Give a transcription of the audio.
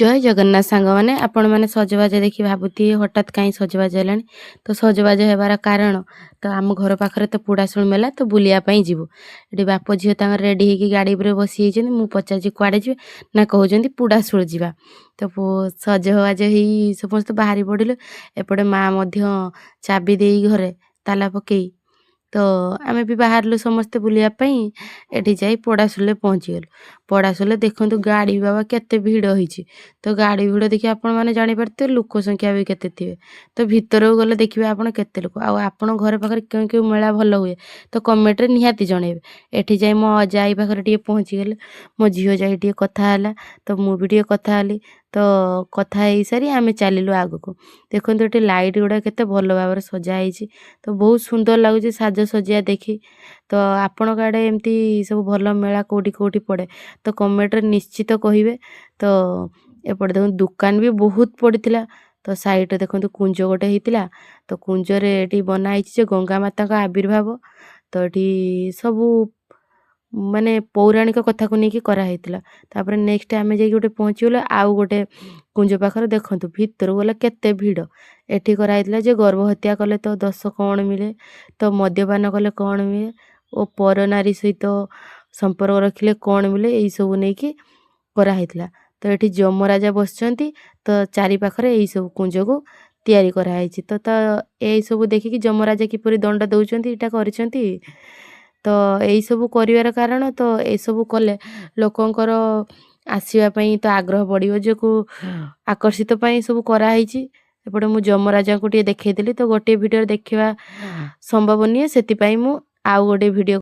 ଜୟ ଜଗନ୍ନାଥ ସାଙ୍ଗମାନେ। ଆପଣମାନେ ସଜବାଜ ଦେଖି ଭାବୁଥିବେ, ହଠାତ୍ କାହିଁ ସଜବାଜ ହେଲାଣି। ତ ସଜବାଜ ହେବାର କାରଣ ତ ଆମ ଘର ପାଖରେ ତ ପୁଡ଼ାଶୁଣି ମେଳା, ତ ବୁଲିବା ପାଇଁ ଯିବୁ। ଏଠି ବାପ ଝିଅ ତାଙ୍କର ରେଡ଼ି ହେଇକି ଗାଡ଼ି ଉପରେ ବସି ଯାଇଛନ୍ତି। ମୁଁ ପଚାରୁଛି, କୁଆଡ଼େ ଯିବେ? ନା, କହୁଛନ୍ତି ପୁଡ଼ାଶୁଳି ଯିବା। ତ ସଜବାଜ ହେଇ ସମସ୍ତେ ବାହାରି ପଡ଼ିଲୁ। ଏପଟେ ମା ମଧ୍ୟ ଚାବି ଦେଇ ଘରେ ତାଲା ପକେଇ, ତ ଆମେ ବି ବାହାରିଲୁ ସମସ୍ତେ ବୁଲିବା ପାଇଁ। ଏଠି ଯାଇ ପୋଡ଼ାଶୁଳିରେ ପହଞ୍ଚିଗଲୁ। ପୋଡ଼ାଶୁଳିରେ ଦେଖନ୍ତୁ, ଗାଡ଼ି ବାବା କେତେ ଭିଡ଼ ହେଇଛି। ତ ଗାଡ଼ି ଭିଡ଼ ଦେଖି ଆପଣମାନେ ଜାଣିପାରୁଥିବେ ଲୋକ ସଂଖ୍ୟା ବି କେତେ ଥିବେ। ତ ଭିତରକୁ ଗଲେ ଦେଖିବେ ଆପଣ କେତେ ଲୋକ। ଆଉ ଆପଣଙ୍କ ଘର ପାଖରେ କେଉଁ କେଉଁ ମେଳା ଭଲ ହୁଏ, ତ କମେଣ୍ଟରେ ନିହାତି ଜଣେଇବେ। ଏଠି ଯାଇ ମୋ ଅଜା ଆଈ ପାଖରେ ଟିକେ ପହଞ୍ଚିଗଲେ। ମୋ ଝିଅ ଯାଇ ଟିକେ କଥା ହେଲା, ତ ମୁଁ ବି ଟିକେ କଥା ହେଲି। ତ କଥା ହେଇସାରି ଆମେ ଚାଲିଲୁ ଆଗକୁ। ଦେଖନ୍ତୁ, ଏଠି ଲାଇଟ୍ ଗୁଡ଼ା କେତେ ଭଲ ଭାବରେ ସଜା ହେଇଛି। ତ ବହୁତ ସୁନ୍ଦର ଲାଗୁଛି ସାଜସଜ୍ଜା ଦେଖି। ତ ଆପଣଙ୍କ ଆଡ଼େ ଏମିତି ସବୁ ଭଲ ମେଳା କେଉଁଠି କେଉଁଠି ପଡ଼େ, ତ କମେଣ୍ଟରେ ନିଶ୍ଚିତ କହିବେ। ତ ଏପଟେ ଦେଖନ୍ତୁ, ଦୋକାନ ବି ବହୁତ ପଡ଼ିଥିଲା। ତ ସାଇଡ଼୍ରେ ଦେଖନ୍ତୁ, କୁଞ୍ଜ ଗୋଟେ ହେଇଥିଲା। ତ କୁଞ୍ଜରେ ଏଠି ବନା ହେଇଛି ଯେ ଗଙ୍ଗା ମାତାଙ୍କ ଆବିର୍ଭାବ। ତ ଏଠି ସବୁ ମାନେ ପୌରାଣିକ କଥାକୁ ନେଇକି କରାହେଇଥିଲା। ତାପରେ ନେକ୍ସଟ ଆମେ ଯାଇକି ଗୋଟେ ପହଞ୍ଚିଗଲୁ ଆଉ ଗୋଟେ କୁଞ୍ଜ ପାଖରେ। ଦେଖନ୍ତୁ, ଭିତରକୁ ଗଲେ କେତେ ଭିଡ଼। ଏଠି କରାହେଇଥିଲା ଯେ ଗର୍ଭ ହତ୍ୟା କଲେ ତ ଦୋଷ କ'ଣ ମିଳେ, ତ ମଦ୍ୟପାନ କଲେ କ'ଣ ମିଳେ ଓ ପର ନାରୀ ସହିତ ସମ୍ପର୍କ ରଖିଲେ କ'ଣ ମିଳେ, ଏଇସବୁ ନେଇକି କରାହେଇଥିଲା। ତ ଏଠି ଯମରାଜା ବସିଛନ୍ତି। ତ ଚାରି ପାଖରେ ଏଇସବୁ କୁଞ୍ଜକୁ ତିଆରି କରାହେଇଛି। ତ ଏଇସବୁ ଦେଖିକି ଯମରାଜା କିପରି ଦଣ୍ଡ ଦେଉଛନ୍ତି, ଏଇଟା କରିଛନ୍ତି। ତ ଏଇସବୁ କରିବାର କାରଣ, ତ ଏସବୁ କଲେ ଲୋକଙ୍କର ଆସିବା ପାଇଁ ତ ଆଗ୍ରହ ବଢ଼ିବ, ଯୋଉ ଆକର୍ଷିତ ପାଇଁ ସବୁ କରାହେଇଛି। ଏପଟେ ମୁଁ ଯମରାଜାଙ୍କୁ ଟିକେ ଦେଖେଇଦେଲି। ତ ଗୋଟିଏ ଭିଡ଼ିଓରେ ଦେଖିବା ସମ୍ଭବ ନୁହେଁ, ସେଥିପାଇଁ ମୁଁ ଆଉ ଗୋଟେ ଭିଡ଼ିଓ